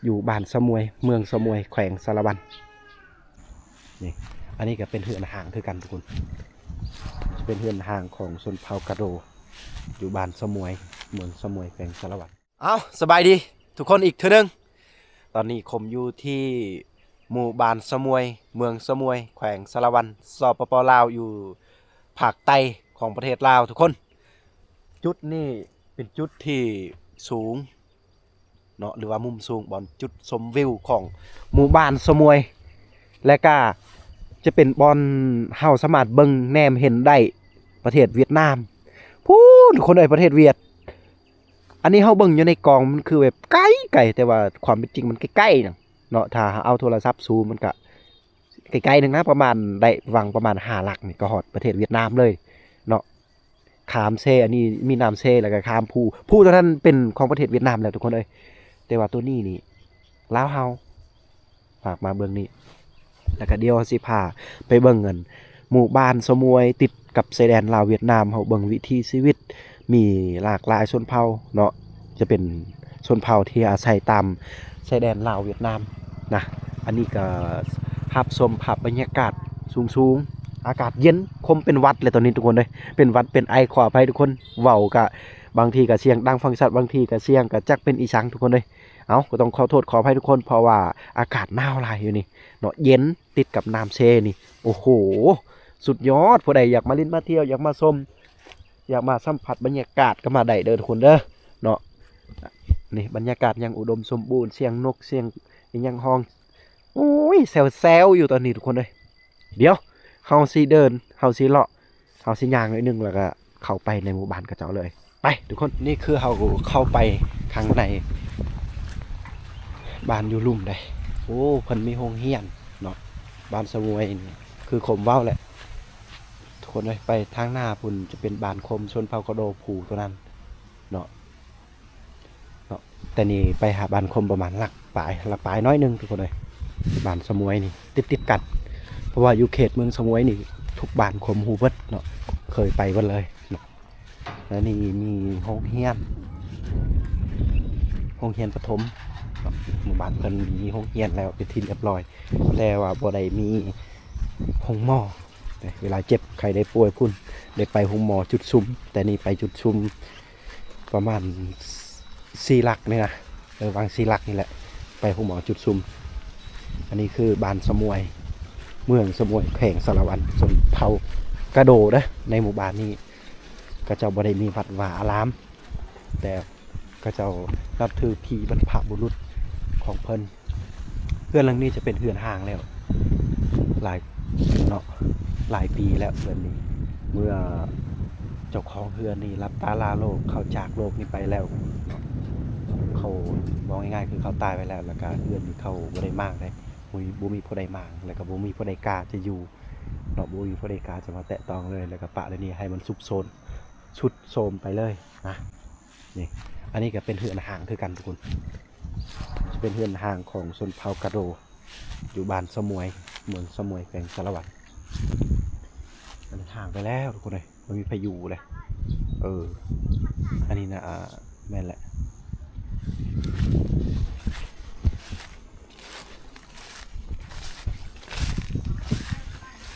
ຢູ່ບ້ານສະໝວຍ ເມືອງສະໝວຍ ແຂວງສາລະວັນ. ນີ້ ອັນນີ້ກໍເປັນເຮືອນຮ້າງຄືກັນທຸກຄົນ ເປັນເຮືອນຮ້າງຂອງຊົນເຜົ່າກະໂດ ຢູ່ບ້ານສະໝວຍ ເມືອງສະໝວຍ ແຂວງສາລະວັນ. ເອົ້າ ສະບາຍດີທຸກຄົນອີກເທື່ອໜຶ່ງ. ຕອນນີ້ຄົມຢູ່ທີ່ໝູ່ບ້ານສະໝວຍ ເມືອງສະໝວຍ ແຂວງສາລະວັນ ສປປ ລາວ ຢູ່ພາກໃຕ້ຂອງປະເທດລາວທຸກຄົນ. ຈຸດນີ້ເປັນຈຸດທີ່ສູງເນາະ ຫຼືວ່າມຸມສູງ ບ່ອນຈຸດຊົມວິວຂອງໝູ່ບ້ານສະໝວຍ ແລະກະຈະເປັນບ່ອນເຮົາສາມາດເບິ່ງແນມເຫັນໄດ້ປະເທດຫວຽດນາມພຸ້ນ ຄົນເອີຍ ປະເທດຫວຽດ. ອັນນີ້ເຮົາເບິ່ງຢູ່ໃນກ້ອງມັນຄືແບບໄກໆ ແຕ່ວ່າຄວາມເປັນຈິງມັນໃກ້ໆນະເນາະ. ຖ້າເອົາໂທລະສັບຊູມມັນກະໃກ້ໆໜຶ່ງນະ ປະມານໄດ້ຫວ່າງປະມານຫ້າຫຼັກນີ້ກໍຮອດປະເທດຫວຽດນາມເລີຍເນາະ. ຂ້າມແຊ ອັນນີ້ມີນ້ຳແຊ ແລ້ວກໍຂ້າມພູ ພູຕົວນັ້ນເປັນຂອງປະເທດຫວຽດນາມແລ້ວທຸກຄົນເອີຍ. ແຕ່ວ່າຕົວນີ້ນີ້ລາວເຮົາ ພາມາເບິ່ງນີ້ ແລ້ວກະດຽວເຮົາຊິພາໄປເບິ່ງອັນໝູ່ບ້ານສະໝວຍ ຕິດກັບຊາຍແດນລາວຫວຽດນາມ. ເຮົາເບິ່ງວິຖີຊີວິດ ມີຫຼາກຫຼາຍຊົນເຜົ່າເນາະ ຈະເປັນຊົນເຜົ່າທີ່ອາໄສຕາມຊາຍແດນລາວຫວຽດນາມນະ. ອັນນີ້ກະຮັບຊົມພາບບັນຍາກາດສູງໆ ອາກາດເຢັນ ຄົມເປັນຫວັດແລ້ວຕອນນີ້ທຸກຄົນເອີຍ ເປັນຫວັດເປັນໄອ ຂໍອະໄພທຸກຄົນ ເວົ້າກະບາງທີກະສຽງດັງຟັງຊັດ ບາງທີກະສຽງກະຈັກເປັນອີ່ສັງທຸກຄົນເອີຍ. ເອົ້າ ກໍຕ້ອງຂໍໂທດຂໍອະໄພທຸກຄົນ ເພາະວ່າອາກາດໜາວຫຼາຍຢູ່ນີ້ເນາະ ເຢັນ ຕິດກັບນ້ຳແຊນີ້ ໂອ້ໂຫ ສຸດຍອດ. ຜູ້ໃດຢາກມາຫຼິ້ນມາທ່ຽວ ຢາກມາຊົມ ຢາກມາສຳຜັດບັນຍາກາດກໍມາໄດ້ເດີທຸກຄົນເດີເນາະ. ນີ້ບັນຍາກາດຍັງອຸດົມສົມບູນ ສຽງນົກ ສຽງອີ່ຫຍັງຮ້ອງ ໂອ້ຍ ແຊວໆຢູ່ຕອນນີ້ທຸກຄົນເອີຍ. ດຽວເຮົາຊິເດີນ ເຮົາຊິເລາະ ເຮົາຊິຍ່າງໜ້ອຍໜຶ່ງ ແລ້ວກໍເຂົ້າໄປໃນໝູ່ບ້ານເຂົາເຈົ້າເລີຍ. ໄປທຸກຄົນ ນີ້ຄືເຮົາເຂົ້າໄປຂ້າງໃນບ້ານຢູ່ລຸ່ມເດ້. ໂອ້ ເພິ່ນມີໂຮງຮຽນເນາະ ບ້ານສະໝວຍນີ້ ຄືຄົມເວົ້າແຫຼະທຸກຄົນເອີຍ. ໄປທາງໜ້າພຸ້ນຈະເປັນບ້ານຄົມຊົນເຜົ່າກະໂດພູຕົວນັ້ນເນາະ. ເນາະ ແຕ່ນີ້ໄປຫາບ້ານຄົມປະມານຫຼັກປາຍ ຫຼັກປາຍໜ້ອຍໜຶ່ງທຸກຄົນເອີຍ. ບ້ານສະໝວຍນີ້ຕິດໆກັນ ເພາະວ່າຢູ່ເຂດເມືອງສະໝວຍນີ້ທຸກບ້ານຄົມຮູ້ເບິດເນາະ ເຄີຍໄປເບິດເລີຍເນາະ. ແລ້ວນີ້ມີໂຮງຮຽນ ໂຮງຮຽນປະຖົມເນາະ. ໝູ່ບ້ານເພິ່ນມີໂຮງຮຽນແລ້ວເປັນທີ່ລຽບຮ້ອຍ ແຕ່ວ່າບໍ່ໄດ້ມີໂຮງໝໍ. ເວລາເຈັບໄຂ້ໄດ້ປ່ວຍພຸ້ນ ໄດ້ໄປໂຮງໝໍຈຸດຊຸມ ແຕ່ນີ້ໄປຈຸດຊຸມ ປະມານສີ່ຫຼັກນີ້ນະ ເອີ ຫວ່າງສີ່ຫຼັກນີ້ແຫຼະ ໄປໂຮງໝໍຈຸດຊຸມ. ອັນນີ້ຄືບ້ານສະໝວຍ ເມືອງສະໝວຍ ແຂວງສາລະວັນ ຊົນເຜົ່າກະໂດເດີ. ໃນໝູ່ບ້ານນີ້ເຂົາເຈົ້າບໍ່ໄດ້ມີວັດວາອາລາມ ແຕ່ເຂົາເຈົ້ານັບຖືຜີບັນພະບຸລຸດຂອງເພິ່ນ. ເຮືອນຫຼັງນີ້ຈະເປັນເຮືອນຮ້າງແລ້ວ ຫຼາຍເນາະ ຫຼາຍປີແລ້ວເຮືອນນີ້. ເມື່ອເຈົ້າຂອງເຮືອນນີ້ລັບຕາລາໂລກ ເຂົາຈາກໂລກນີ້ໄປແລ້ວເນາະ ເຂົາ ເວົ້າງ່າຍໆຄືເຂົາຕາຍໄປແລ້ວ ແລ້ວກະເຮືອນນີ້ເຂົາບໍ່ໄດ້ມ້າງເດ້ ບໍ່ມີ ບໍ່ມີຜູ້ໃດມ້າງ ແລ້ວກະບໍ່ມີຜູ້ໃດກ້າຈະຢູ່ເນາະ ບໍ່ມີຜູ້ໃດກ້າຈະມາແຕະຕ້ອງເລີຍ ແລ້ວກະປະແນວນີ້ໃຫ້ມັນຊຸດໂຊມ ຊຸດໂຊມໄປເລີຍນະ. ນີ້ ອັນນີ້ກໍເປັນເຮືອນຮ້າງຄືກັນທຸກຄົນ ເປັນເຮືອນຮ້າງຂອງຊົນເຜົ່າກະໂດ ຢູ່ບ້ານສະໝວຍ ເມືອງສະໝວຍ ແຂວງສາລະວັນ. ອັນນີ້ຮ້າງໄປແລ້ວທຸກຄົນເອີຍ ບໍ່ມີໃຜຢູ່ເລີຍ. ເອີ ອັນນີ້ນະ ອ່າ ແມ່ນແຫຼະ.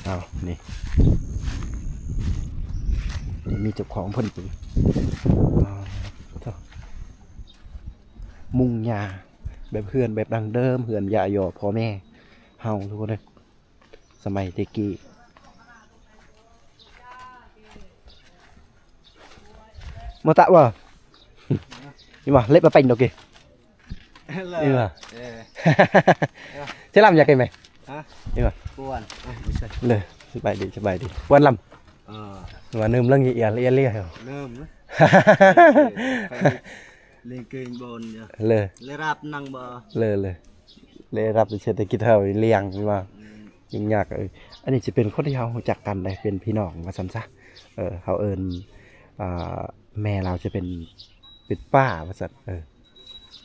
ອ້າວ ນີ້ ມີເຈົ້າຂອງເພິ່ນຕິ. ອ້າວ ໂທ້ ມຸງຫຍ້າ ແບບເຮືອນແບບດັ້ງເດີມ ເຮືອນຍ່າຍໍ່ພໍ່ແມ່ເຮົາທຸກຄົນເອີຍ ສະໄໝແຕ່ກີ້. ມາຕະບໍ່? ນີ້ບໍ່ ເລັບມາເປັນດອກເກ. ເອີ ເອີ ເຊລຳຢາກກິນໄໝ? ຮະ? ນີ້ບໍ່? ກວນ ເອີ ບໍ່ໃຊ່ ເລີ ສະບາຍດີ ສະບາຍດີ ກວນລຳ. ເອີ ວ່າໜຶ່ມເລື່ອງເອຍ ເອຍ ເລຍ ໜຶ່ມ ເລີຍເກງບົນເລີຍ ເລີ ເລຍຮັບນັ່ງບໍ່? ເລີ ເລີ ເລຍຮັບເສດຖະກິດເຮົາລ້ຽງວ່າ ອືມ ຫຍຸ້ງຍາກ. ເອີ ອັນນີ້ຊິເປັນຄົນທີ່ເຮົາຮູ້ຈັກກັນໄດ໋ ເປັນພີ່ນ້ອງວ່າຊັ້ນຊະ. ເອີ ເຮົາເອີ້ນ ອ່າ ແມ່ລາວຈະເປັນ ເປັນປ້າວ່າຊັ້ນ. ເອີ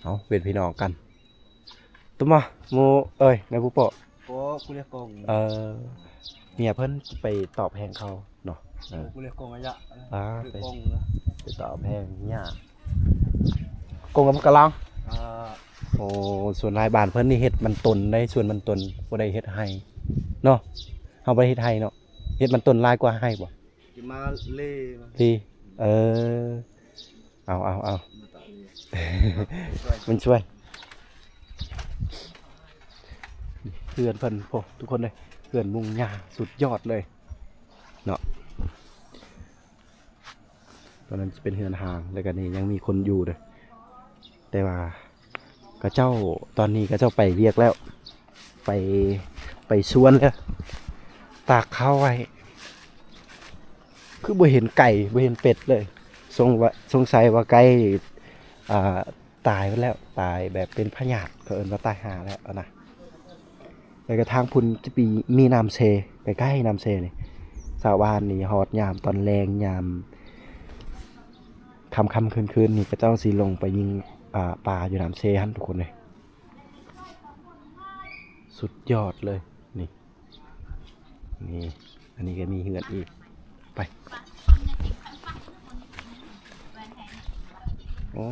ເຮົາເປັນພີ່ນ້ອງກັນ. ຕຸມາ ໝູ່ເອີຍ ນາຍຜູ້ເປາະ ໂອ້ ຄູເລຍກົງ ເອີ ເມຍເພິ່ນໄປຕອບແຮງເຂົາເນາະ. ເອີ ໂອ້ ຄູເລຍກົງອາຍະ ອ່າ ໄປ ໄປຕອບແຮງຫຍ້າ ກົງກັບກະລອງ ອ່າ ໂອ້ ສ່ວນຫຼາຍບ້ານເພິ່ນນີ້ເຮັດມັນຕົ້ນໄດ໋ ສວນມັນຕົ້ນ ບໍ່ໄດ້ເຮັດໄຮ່ເນາະ. ເຮົາບໍ່ໄດ້ເຮັດໄຮ່ເນາະ ເຮັດມັນຕົ້ນຫຼາຍກວ່າໄຮ່ບໍ່? ກິນມາເລ ເລ ເອີ ເອົາ ເອົາ ເອົາ ມັນຊ່ວຍ ເຮືອນເພິ່ນ ໂອ້ ທຸກຄົນເອີຍ ເຮືອນມຸງຫຍ້າສຸດຍອດເລີຍເນາະ. ຕອນນັ້ນຈະເປັນເຮືອນຮ້າງ ແລ້ວກໍນີ້ຍັງມີຄົນຢູ່ເດີ ແຕ່ວ່າເຂົາເຈົ້າ ຕອນນີ້ເຂົາເຈົ້າໄປວຽກແລ້ວ ໄປ ໄປສວນແລ້ວ ຕາກເຂົ້າໄວ້ ຄືບໍ່ເຫັນໄກ່ ບໍ່ເຫັນເປັດເລີຍ ສົງວ່າ ສົງໄສວ່າໄກ່ ອ່າ ຕາຍໄປແລ້ວ ຕາຍແບບເປັນພະຍາດ ເຂົາເອີ້ນວ່າຕາຍຫ່າແລ້ວນະ. ແລ້ວກໍທາງພຸ້ນຈະມີ ມີນ້ຳເຊ ໃກ້ໆນ້ຳເຊນີ້ ຊາວບ້ານນີ້ຮອດຍາມຕອນແລງ ຍາມຄ່ຳໆຄືນໆນີ້ ເຂົາເຈົ້າຊິລົງໄປຍິງ ອ່າ ປາຢູ່ນ້ຳເຊຫັ້ນ ທຸກຄົນເອີຍ ສຸດຍອດເລີຍນີ້. ນີ້ ອັນນີ້ກໍມີເຮືອນອີກ ໄປ ໂອ້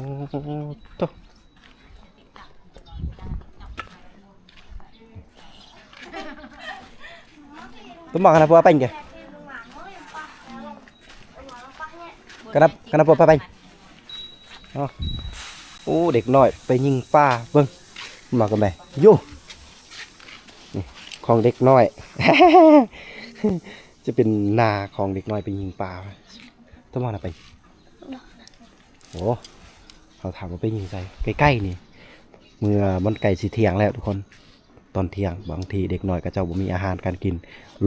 ໂຕ Tembang kenapa apa ini? Kenapa, kenapa apa ini? ໂອ້ ເດັກນ້ອຍໄປຍິງປາ ເບິ່ງ ມາກັນໄປຢູ່ ນີ້ຂອງເດັກນ້ອຍ ຈະເປັນນາຂອງເດັກນ້ອຍໄປຍິງປາ ຕ້ອງມານຳໄປ ໂອ້ ເຮົາຖາມວ່າໄປຍິງໃສ ໃກ້ໆນີ້ ເມື່ອມັນໃກ້ຊິທ່ຽງແລ້ວທຸກຄົນ ຕອນທ່ຽງ ບາງທີເດັກນ້ອຍເຂົາເຈົ້າບໍ່ມີອາຫານການກິນ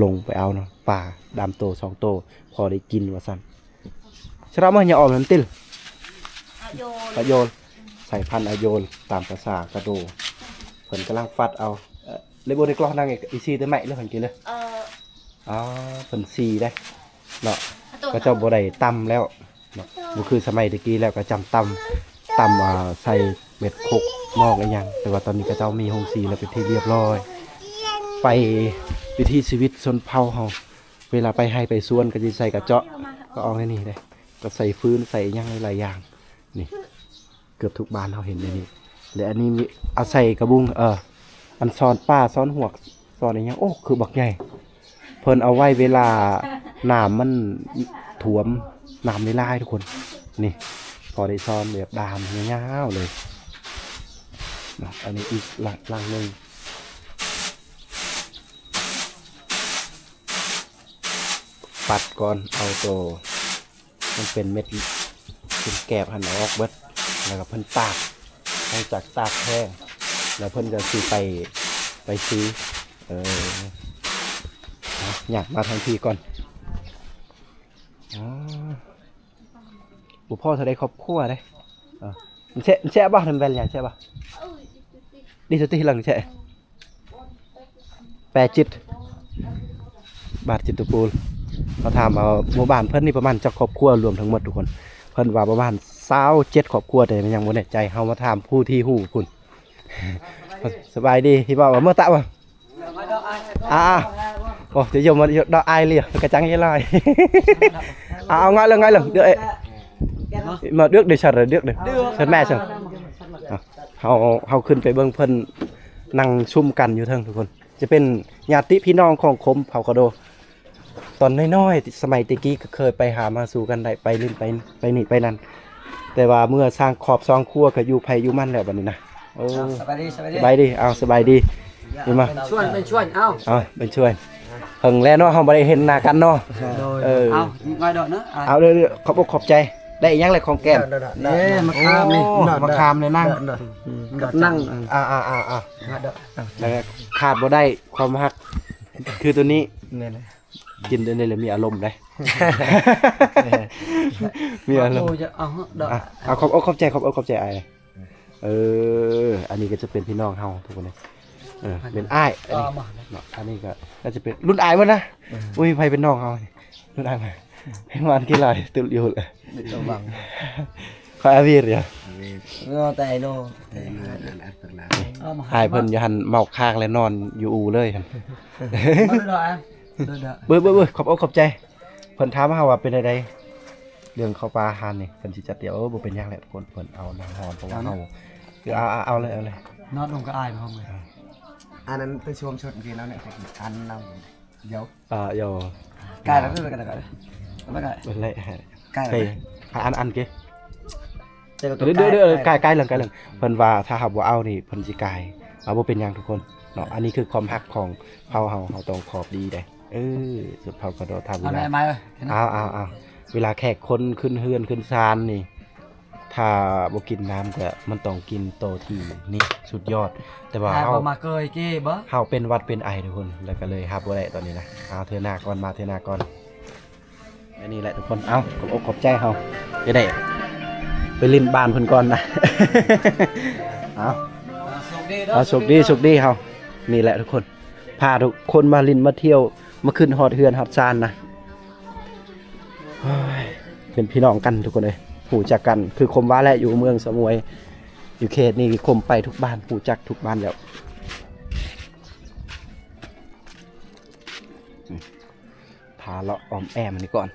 ລົງໄປເອົາເນາະ ປາດຳໂຕສອງໂຕ ພໍໄດ້ກິນວ່າຊັ້ນ. Sira mah nya om mentil. Ayol. Ayol. ສາຍພັນອາໂຍນ ຕາມພາສາກະໂດ ເພິ່ນກຳລັງຟັດເອົາ ເອີ ເລີຍບໍ່ໄດ້ກລອກນາງອີຊີແຕ່ໄມ້ເລີຍ ເພິ່ນກິນເລີຍ ເອີ ອໍ ເພິ່ນຊີໄດ໋ເນາະ ເຂົາເຈົ້າບໍ່ໄດ້ຕຳແລ້ວ ເນາະ ບໍ່ຄືສະໄໝແຕ່ກີ້ແລ້ວ ກໍຈຳຕຳ ຕຳ ອ່າ ໃສ່ເບັດຄົກໝອກອີ່ຫຍັງ ແຕ່ວ່າຕອນນີ້ເຂົາເຈົ້າມີໂຮງສີແລ້ວເປັນທີ່ລຽບລ້ອຍ ໄປວິຖີຊີວິດຊົນເຜົ່າເຮົາ ເວລາໄປໄຮ່ໄປສວນກໍຊິໃສ່ກະເຈາະ ກໍອອກໃນນີ້ເດ້ ກໍໃສ່ຟືນໃສ່ອີ່ຫຍັງຫຼາຍໆຢ່າງ ນີ້ ເກືອບທຸກບ້ານເຮົາເຫັນໃນນີ້ ແລະ ອັນນີ້ມີ ອາໄສກະບຸງ ເອີ ອັນຊ້ອນປາ ຊ້ອນຫວກ ຊ້ອນອີ່ຫຍັງ ໂອ້ ຄືບັກໃຫຍ່ ເພິ່ນເອົາໄວ້ເວລານ້ຳມັນຖ້ວມ ນ້ຳຫຼາຍໆ ທຸກຄົນ ນີ້ ພໍໄດ້ຊ້ອນແບບດາມຍາວໆເລີຍເນາະ ອັນນີ້ອີກຫຼັງ ຫຼັງໜຶ່ງ ປັດກ່ອນ ເອົາໂຕ ມັນເປັນເມັດເປັນແກບຫັ້ນອອກເບິດ ແລ້ວກໍເພິ່ນຕາກ ຫຼັງຈາກຕາກແຫ້ງແລ້ວ ເພິ່ນກໍຊິໄປ ໄປຊື້ ເອີ ຫຍັບມາທາງພີ້ກ່ອນ ອໍ ບໍ່ພໍເທົ່າໃດຄອບຄົວເດ້ ເອີ ແຊະ ແຊະບໍ່ ນ້ຳແວ່ນ ແຊະບໍ່ ດີສຸດທີ່ຫຼັງແຊະ ແປຈິດ ບ້ານຈິດຕຸປູນ ເຮົາຖາມວ່າໝູ່ບ້ານເພິ່ນນີ້ປະມານຈັກຄອບຄົວລວມທັງໝົດທຸກຄົນ ເພິ່ນວ່າປະມານຊາວເຈັດຄອບຄົວ ແຕ່ຍັງບໍ່ແນ່ໃຈ ເຮົາມາຖາມຜູ້ທີ່ຮູ້ພຸ້ນ ສະບາຍດີ ທີ່ເວົ້າວ່າເມືອຕະບໍ່ ອາ ໂອ້ ຈະຍົມມາດອກອາຍເລີຍ ກະຈັງເຍລາຍ ອາ ເອົາງາຍເລີຍ ງາຍເລີຍ ເດີ ມາເດືອກເດີ ສັດເດີ ເດີ ສັດແມ່ຊັ້ນ ເຮົາ ເຮົາຂຶ້ນໄປເບິ່ງເພິ່ນນັ່ງຊຸມກັນຢູ່ເທິງທຸກຄົນ ຈະເປັນຍາດຕິພີ່ນ້ອງຂອງຄົມເຜົ່າກະໂດ ຕອນນ້ອຍໆ ສະໄໝແຕ່ກີ້ກໍເຄີຍໄປຫາມາສູ່ກັນໄດ້ ໄປຫຼິ້ນ ໄປ ໄປນີ້ໄປນັ້ນ ແຕ່ວ່າເມື່ອສ້າງຄອບສ້າງຄົວກໍຢູ່ໃຜຢູ່ມັນແລ້ວບັດນີ້ນະ ໂອ້ ສະບາຍດີ ສະບາຍດີ ເອົາ ສະບາຍດີ ເຫັນບໍ່ ເປັນຊວນ ເປັນຊວນ ເອົາ ເອົາ ເປັນຊວນ ເພິ່ງແລ້ວເນາະ ເຮົາບໍ່ໄດ້ເຫັນໜ້າກັນເນາະ ໂດຍ ເອີ ເອົາ ງ່າຍດອກເນາະ ເອົາ ເດີ ຂອບອົກຂອບໃຈ ໄດ້ອີ່ຫຍັງແຫຼະຂອງແກ້ມ ເດ້ ມະຂາມນີ້ ໂອ້ ມະຂາມນີ້ນັ່ງ ນັ່ງ ອ່າໆໆ ແລ້ວຂາດບໍ່ໄດ້ຄວາມຮັກ ຄືໂຕນີ້ ແມ່ນ ກິນອັນນີ້ແຫຼະມີອາລົມເດ້ ມີອາລົມ ເອົາ ເອົາ ຂອບອົກຂອບໃຈ ຂອບອົກຂອບໃຈອ້າຍ ເອີ ອັນນີ້ກໍຈະເປັນພີ່ນ້ອງເຮົາທຸກຄົນເດ້ ເອີ ເປັນອ້າຍ ອັນນີ້ເນາະ ອັນນີ້ກໍໜ້າຈະເປັນລຸ້ນອ້າຍໝົດນະ ບໍ່ມີໃຜເປັນນ້ອງເຮົາ ລຸ້ນອ້າຍ ຫວານກິນຫຼາຍ ຕຸດຢູ່ Ito bang. ຂ້ອຍອາວີດ Avid. ເນາະ ແຕ່ໄອໂນ Avid. ອ້າຍເພິ່ນຢູ່ຫັ້ນເມົາຄ້າງ ແລະ ນອນຢູ່ອູ່ເລີຍຫັ້ນ ເບິ່ງໆໆ ຂອບອົກຂອບໃຈ ເພິ່ນຖາມເຮົາວ່າເປັນໃດ ເລື່ອງເຂົ້າປາອາຫານນີ້ ເພິ່ນຊິຈັດຕຽມ ເອີ ບໍ່ເປັນຫຍັງແຫຼະທຸກຄົນ ເພິ່ນເອົານ້ຳຮ້ອນ ເພາະວ່າເຮົາ ເອົາ ເອົາ ເອົາເລີຍ ເອົາເລີຍ ນອນລົງກໍອາຍເນາະເມື່ອຍ. ອັນນັ້ນໄປຊວມຊົດກິນເອົາແຫຼະ ອັນເຮົາ ດຽວ ອ່າ ດຽວ ກາຍແລ້ວ ກາຍແລ້ວ ກາຍແລ້ວ ກາຍແລ້ວ ເອີ ອັນ ອັນເກ ເດີ ເດີ ເດີ ກາຍ ກາຍເລື່ອງ ກາຍເລື່ອງ ເພິ່ນວ່າຖ້າເຮົາບໍ່ເອົານີ້ເພິ່ນຊິກາຍ. ເອົາ ບໍ່ເປັນຫຍັງທຸກຄົນເນາະ ອັນນີ້ຄືຄວາມຮັກຂອງເຜົ່າເຮົາ ເຮົາຕ້ອງຂອບດີເດ້. ເອີ ສຸດເຜົ່າກະດໍທາງ ເອົາ ເວລາ ເອົາ ເອົາ ເວລາແຂກຄົນຂຶ້ນເຮືອນຂຶ້ນຊານນີ້ ຖ້າບໍ່ກິນນ້ຳກະມັນຕ້ອງກິນໂຕທີ່ນີ້ສຸດຍອດ ແຕ່ວ່າເຮົາ ເຮົາເປັນຫວັດເປັນໄອທຸກຄົນ ແລ້ວກະເລີຍຮັບບໍ່ໄດ້ຕອນນີ້ນະ. ເອົາ ເທື່ອໜ້າກ່ອນ ມາເທື່ອໜ້າກ່ອນ. ອັນນີ້ແຫຼະທຸກຄົນ ເອົາ ຂອບອົກຂອບໃຈເຮົາ ຈະໄດ້ໄປຫຼິ້ນບ້ານເພິ່ນກ່ອນນະ. ເອົາ ໂຊກດີ ໂຊກດີເຮົາ ນີ້ແຫຼະທຸກຄົນ ພາທຸກຄົນມາຫຼິ້ນມາທ່ຽວ ມາຂຶ້ນຮອດເຮືອນຮອດຊານນະ. ເປັນພີ່ນ້ອງກັນທຸກຄົນເອີຍ ຮູ້ຈັກກັນ ຄືຄົມວ່າແຫຼະ ຢູ່ເມືອງສະໝວຍ ຢູ່ເຂດນີ້ຄົມໄປທຸກບ້ານ ຮູ້ຈັກທຸກບ້ານແລ້ວ. ພາເລາະອ້ອມແອ້ມອັນນີ້ກ່ອນ.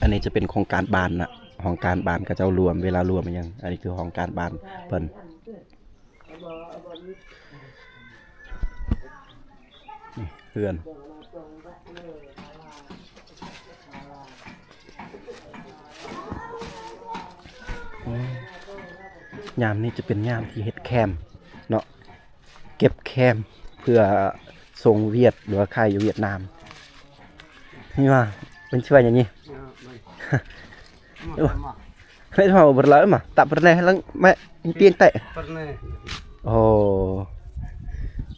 ອັນນີ້ຈະເປັນຂອງການບ້ານນະ ຂອງການບ້ານເຂົາເຈົ້າລວມ ເວລາລວມອີ່ຫຍັງ ອັນນີ້ຄືຂອງການບ້ານເພິ່ນ. ນີ້ເຮືອນ ຍາມນີ້ຈະເປັນຍາມທີ່ເຮັດແຄມເນາະ ເກັບແຄມເພື່ອສົ່ງຫວຽດ ຫຼືວ່າຂາຍຢູ່ຫວຽດນາມ. ນີ້ວ່າເປັນຊິວ່າຫຍັງນີ້? Ê, mă, bărlău, mă, ta pernah lang, mă, pieng te. Pernah. Oh.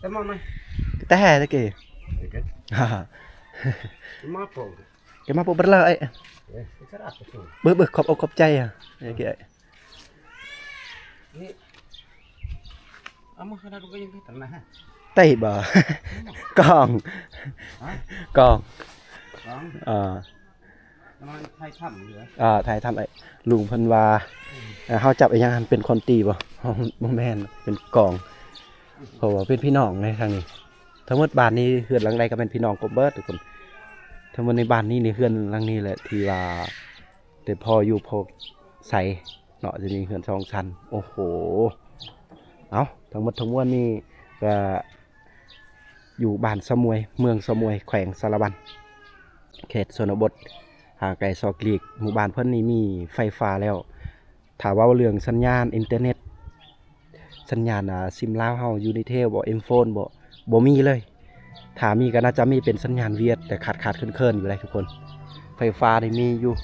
Te mă, mă. Te mă, po. Te mă, po, bărlău, ai. Bă, bă, khop, khop, cai, ya. Ya, ki, ai. Ni. Ama kada rupa yang kita nah. Tai ba. Kong. Hah? Kong. Kong. Ah. ຖ່າຍທຳຢູ່ ອ່າ ຖ່າຍທຳ ໄອ້ລຸງເພິ່ນວ່າ ເຮົາຈັບອີ່ຫຍັງຫັ້ນ ເປັນຄອນຕີບໍ່? ບໍ່ແມ່ນ ເປັນກອງ ເພາະວ່າເປັນພີ່ນ້ອງໃນທາງນີ້ ທັງໝົດບ້ານນີ້ ເຮືອນຫຼັງໃດກໍແມ່ນພີ່ນ້ອງກັນເບິດທຸກຄົນ. ທັງໝົດໃນບ້ານນີ້ ໃນເຮືອນຫຼັງນີ້ແຫຼະ ທີ່ວ່າແຕ່ພໍຢູ່ພໍໃຊ້ເນາະ ຈະມີເຮືອນສອງຊັ້ນ. ໂອ້ໂຫ ເອົ້າ ທັງໝົດທັງມວນນີ້ກະ ຢູ່ບ້ານສະໝວຍ ເມືອງສະໝວຍ ແຂວງສາລະວັນ ເຂດຊົນນະບົດ ຫ່າງໄກສອກຫຼີກ. ໝູ່ບ້ານເພິ່ນນີ້ມີໄຟຟ້າແລ້ວ. ຖ້າເວົ້າເລື່ອງສັນຍານອິນເຕີເນັດ ສັນຍານ ອ່າ ຊິມລາວເຮົາ ຢູນີເທລບໍ ເອັມໂຟນບໍ ບໍ່ມີເລີຍ. ຖ້າມີກໍໜ້າຈະມີເປັນສັນຍານຫວຽດ ແຕ່ຂາດໆເຂີນໆຢູ່ໃດ໋ທຸກຄົນ. ໄຟຟ້ານີ້ມີຢູ່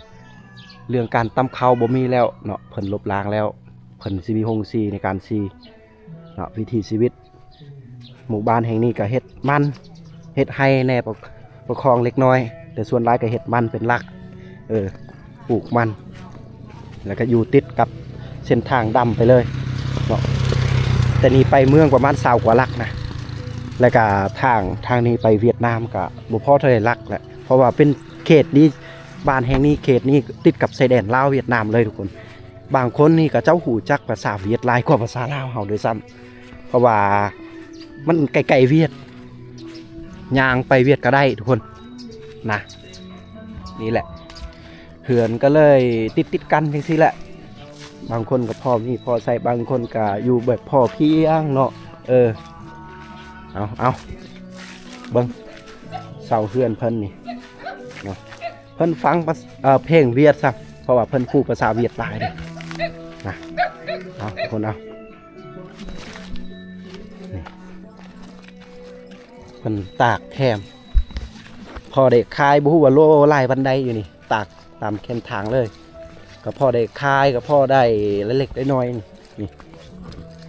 ເລື່ອງການຕຳເຂົ້າບໍ່ມີແລ້ວເນາະ ເພິ່ນລົບລ້າງແລ້ວ. ເພິ່ນຊິມີໂຮງສີໃນການສີເນາະ ວິຖີຊີວິດ. ໝູ່ບ້ານແຫ່ງນີ້ກໍເຮັດມັນ ເຮັດໄຮ່ແດ່ ປະ ປະຄອງເລັກນ້ອຍ ແຕ່ສ່ວນຫຼາຍກໍເຮັດມັນເປັນຫຼັກ ເອີ ປູກມັນ ແລ້ວກໍຢູ່ຕິດກັບເສັ້ນທາງດຳໄປເລີຍເນາະ. ແຕ່ນີ້ໄປເມືອງປະມານຊາວກວ່າຫຼັກນະ ແລ້ວກໍທາງ ທາງນີ້ໄປຫວຽດນາມກໍບໍ່ພໍເທົ່າໃດຫຼັກແຫຼະ ເພາະວ່າເປັນເຂດນີ້ ບ້ານແຫ່ງນີ້ ເຂດນີ້ຕິດກັບຊາຍແດນລາວຫວຽດນາມເລີຍທຸກຄົນ. ບາງຄົນນີ້ເຂົາເຈົ້າຮູ້ຈັກພາສາຫວຽດຫຼາຍກວ່າພາສາລາວເຮົາດ້ວຍຊ້ຳ ເພາະວ່າມັນໃກ້ໆຫວຽດ ຍ່າງໄປຫວຽດກໍໄດ້ທຸກຄົນນະ. ນີ້ແຫຼະ ເຮືອນກໍເລີຍຕິດໆກັນຈັ່ງຊີ້ແຫຼະ. ບາງຄົນກໍພໍມີພໍໃຊ້ ບາງຄົນກໍຢູ່ແບບພໍພຽງເນາະ. ເອີ ເອົາ ເອົາ ເບິ່ງເສົາເຮືອນເພິ່ນນີ້ເນາະ. ເພິ່ນຟັງພາສ- ເອີ ເພງຫວຽດຊະ ເພາະວ່າເພິ່ນຮູ້ພາສາຫວຽດຫຼາຍເດ້ນະ. ເອົາ ທຸກຄົນເອົາ ນີ້ ເພິ່ນຕາກແຄມ ພໍໄດ້ຂາຍ ບໍ່ຮູ້ວ່າໂລຫຼາຍປານໃດຢູ່ນີ້ ຕາກຕາມແຄມທາງເລີຍ ກໍພໍໄດ້ຂາຍ ກໍພໍໄດ້ເລັກໆນ້ອຍໆ. ນີ້ ນີ້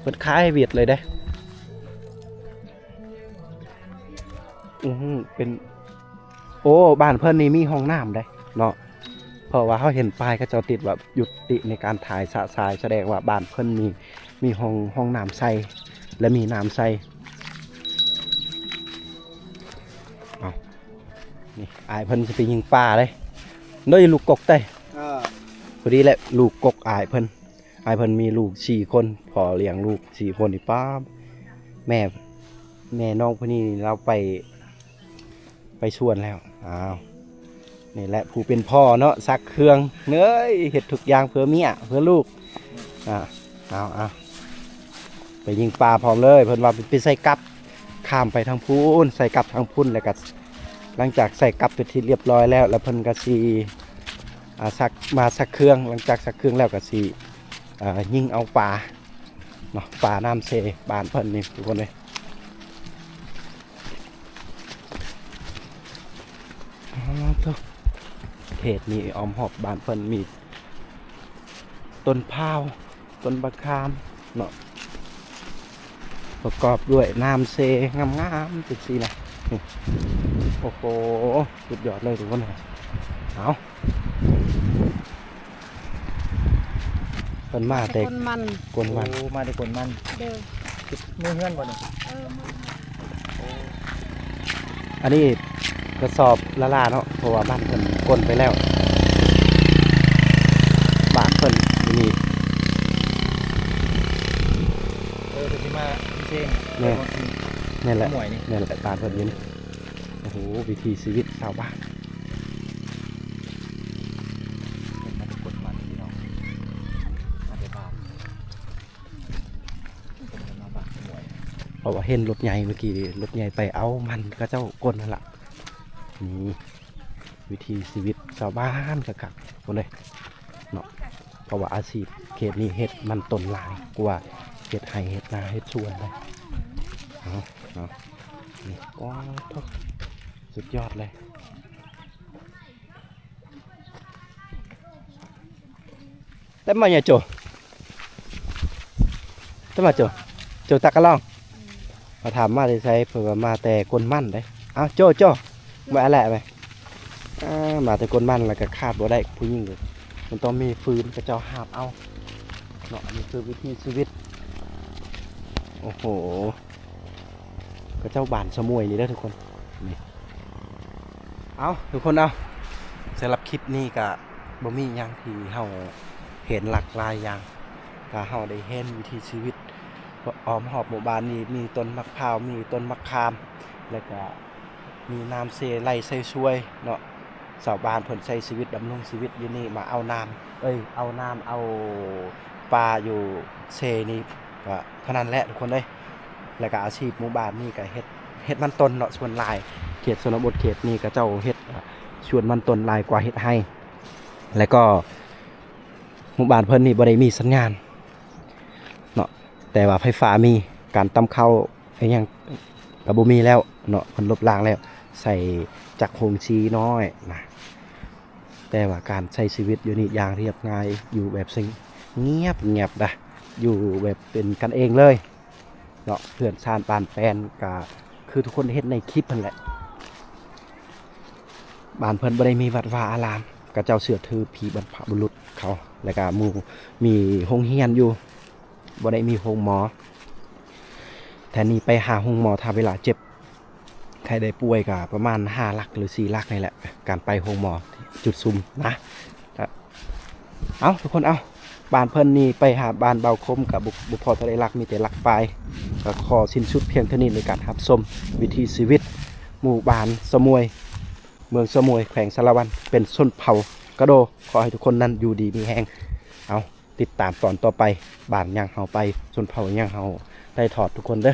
ເພິ່ນຂາຍໃຫ້ຫວຽດເລີຍເດ້. ອື ເປັນ ໂອ້ ບ້ານເພິ່ນນີ້ມີຫ້ອງນ້ຳເດ້ເນາະ ເພາະວ່າເຮົາເຫັນປ້າຍເຂົາເຈົ້າຕິດວ່າ ຍຸຕິໃນການຖ່າຍຊະຊາຍ ສະແດງວ່າບ້ານເພິ່ນນີ້ມີຫ້ອງ ຫ້ອງນ້ຳໃຊ້ ແລະ ມີນ້ຳໃຊ້. ເອົາ ນີ້ ອ້າຍເພິ່ນຊິໄປຍິງປາເດ້ ໂດຍລູກກົກເດ້. ເອີ ພໍດີແຫຼະ ລູກກົກອ້າຍເພິ່ນ ອ້າຍເພິ່ນມີລູກສີ່ຄົນ ພໍ່ລ້ຽງລູກສີ່ຄົນນີ້ ປ້າ ແມ່ ແມ່ນ້ອງຜູ້ນີ້ລາວໄປ ໄປສວນແລ້ວ. ອ້າວ ນີ້ແຫຼະຜູ້ເປັນພໍ່ເນາະ ຊັກເຄື່ອງເນີຍ ເຮັດທຸກຢ່າງເພື່ອເມຍ ເພື່ອລູກ ອ່າ ເອົາ ເອົາ ໄປຍິງປາພ້ອມເລີຍ. ເພິ່ນວ່າໄປໃສ່ກັບ ຂ້າມໄປທາງພຸ້ນ ໃສ່ກັບທາງພຸ້ນ ແລ້ວກໍຫຼັງຈາກໃສ່ກັບເປັນທີ່ລຽບຮ້ອຍແລ້ວ ແລ້ວເພິ່ນກໍຊິ ອ່າ ຊັກ ມາຊັກເຄື່ອງ. ຫຼັງຈາກຊັກເຄື່ອງແລ້ວກໍຊິ ອ່າ ຍິງເອົາປາເນາະ ປານ້ຳເຊບ້ານເພິ່ນນີ້ທຸກຄົນເອີຍ. ອ້າວ ໂທ້ ເຂດນີ້ອ້ອມຮອບບ້ານເພິ່ນມີຕົ້ນພ້າວ ຕົ້ນບັກຂາມເນາະ ປະກອບດ້ວຍນ້ຳເຊງາມໆ ຈັ່ງຊີ້ນະ. ນີ້ ໂອ້ໂຫ ສຸດຍອດເລີຍທຸກຄົນ. ເອົາ ເພິ່ນມາແຕ່ ມາແຕ່ກົນມັນ ກົນມັນ. ໂອ້ ມາແຕ່ກົນມັນ. ໂດຍ ເມືອເຮືອນບໍ່ນີ້? ເອີ ເມືອເຮືອນ. ໂອ້ ອັນນີ້ກະສອບລ້າໆເນາະ ເພາະວ່າບ້ານເພິ່ນກົນໄປແລ້ວ ບ້ານເພິ່ນຢູ່ນີ້. ເອີ ເພິ່ນຊິມາເຊ ແມ່ນ ແມ່ນແຫຼະ ແມ່ນແຫຼະ ບ້ານເພິ່ນຢູ່ນີ້. ໂອ້ໂຫ ວິຖີຊີວິດຊາວບ້ານ ເພິ່ນມາແຕ່ກົນມັນພີ່ນ້ອງ ມາແຕ່ບ້ານ ເພິ່ນມາບ້ານສະໝວຍ. ເພາະວ່າເຫັນລົດໃຫຍ່ມື້ກີ້ ລົດໃຫຍ່ໄປເອົາມັນເຂົາເຈົ້າກົນຫັ້ນລະ. ນີ້ ວິຖີຊີວິດຊາວບ້ານຄັກໆ ພຸ້ນເດ້ເນາະ ເພາະວ່າອາຊີບເຂດນີ້ເຮັດມັນຕົ້ນຫຼາຍກວ່າເຮັດໄຮ່ເຮັດນາເຮັດສວນເດ້. ເອົາ ເອົາ ນີ້ ໂອ້ໂທ້ ສຸດຍອດເລີຍ. Tama nya, Cho. Tama, Cho. Cho tak kalong. ເຂົາຖາມມາແຕ່ໃສ ເພິ່ນວ່າມາແຕ່ກົນມັນເດ້. ເອົາ ໂຈ ໂຈ ມາແຫຼະໄປ. ອ່າ ມາແຕ່ກົນມັນ ແລ້ວກໍຂາດບໍ່ໄດ້ຜູ້ຍິງ ມັນຕ້ອງມີຟືນ ເຂົາເຈົ້າຫາບເອົາເນາະ. ອັນນີ້ຄືວິຖີຊີວິດ. ໂອ້ໂຫ ເຂົາເຈົ້າບ້ານສະໝວຍນີ້ເດີທຸກຄົນ ນີ້. ເອົາ ທຸກຄົນເອົາ ສຳລັບຄລິບນີ້ກະບໍ່ມີຫຍັງທີ່ເຮົາເຫັນຫຼາກຫຼາຍຢ່າງ ກະເຮົາໄດ້ເຫັນວິຖີຊີວິດ ອ້ອມຮອບໝູ່ບ້ານນີ້ ມີຕົ້ນໝາກພ້າວ ມີຕົ້ນໝາກຂາມ ແລ້ວກະມີນ້ຳເຊໄຫຼໃສ່ສວຍເນາະ. ຊາວບ້ານເພິ່ນໃຊ້ຊີວິດ ດຳລົງຊີວິດຢູ່ນີ້ ມາເອົານ້ຳ ເອີຍ ເອົານ້ຳ ເອົາປາຢູ່ເຊນີ້ ກະເທົ່ານັ້ນແຫຼະທຸກຄົນເອີຍ. ແລ້ວກະອາຊີບໝູ່ບ້ານນີ້ກະເຮັດ ເຮັດມັນຕົ້ນເນາະ ສ່ວນຫຼາຍ ເຂດຊົນນະບົດເຂດນີ້ເຂົາເຈົ້າເຮັດສວນມັນຕົ້ນຫຼາຍກວ່າເຮັດໄຮ່. ແລ້ວກໍໝູ່ບ້ານເພິ່ນນີ້ບໍ່ໄດ້ມີສັນຍານເນາະ ແຕ່ວ່າໄຟຟ້າມີ ການຕຳເຂົ້າອີ່ຫຍັງກະບໍ່ມີແລ້ວເນາະ ເພິ່ນລົບລ້າງແລ້ວ ໃຊ້ຈັກໂຮງສີນ້ອຍນະ. ແຕ່ວ່າການໃຊ້ຊີວິດຢູ່ນີ້ຢ່າງລຽບງ່າຍ ຢູ່ແບບສະຫງົບ ງຽບໆ ດະ ຢູ່ແບບເປັນກັນເອງເລີຍເນາະ. ເຮືອນຊານປານແປນກະຄືທຸກຄົນເຫັນໃນຄລິບຫັ້ນແຫຼະ. ບ້ານເພິ່ນບໍ່ໄດ້ມີວັດວາອາລາມ ເຂົາເຈົ້າເຊື່ອຖືຜີບັນພະບຸລຸດເຂົາ ແລ້ວກະໝູ່ ມີໂຮງຮຽນຢູ່ ບໍ່ໄດ້ມີໂຮງໝໍ. ແທນນີ້ໄປຫາໂຮງໝໍ ຖ້າເວລາເຈັບ ໄຂ້ໄດ້ປ່ວຍກະປະມານຫ້າຫຼັກ ຫຼື ສີ່ຫຼັກນີ້ແຫຼະ ການໄປໂຮງໝໍ ຈຸດຊຸມນະ. ເອົາ ທຸກຄົນເອົາ ບ້ານເພິ່ນນີ້ໄປຫາບ້ານເບົາຄົມກະບໍ່ ບໍ່ພໍເທົ່າໃດຫຼັກ ມີແຕ່ຫຼັກປາຍ. ກະຂໍສິ້ນສຸດພຽງເທົ່ານີ້ໃນການຮັບຊົມວິຖີຊີວິດໝູ່ບ້ານສະໝວຍ ເມືອງສະໝວຍ ແຂວງສາລະວັນ ເປັນຊົນເຜົ່າກະໂດ. ຂໍໃຫ້ທຸກຄົນນັ້ນຢູ່ດີມີແຮງ. ເອົາ ຕິດຕາມຕອນຕໍ່ໄປ ບ້ານຫຍັງເຮົາໄປ ຊົນເຜົ່າຫຍັງເຮົາໄດ້ຖອດ ທຸກຄົນເດີ.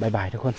ບາຍບາຍທຸກຄົນ.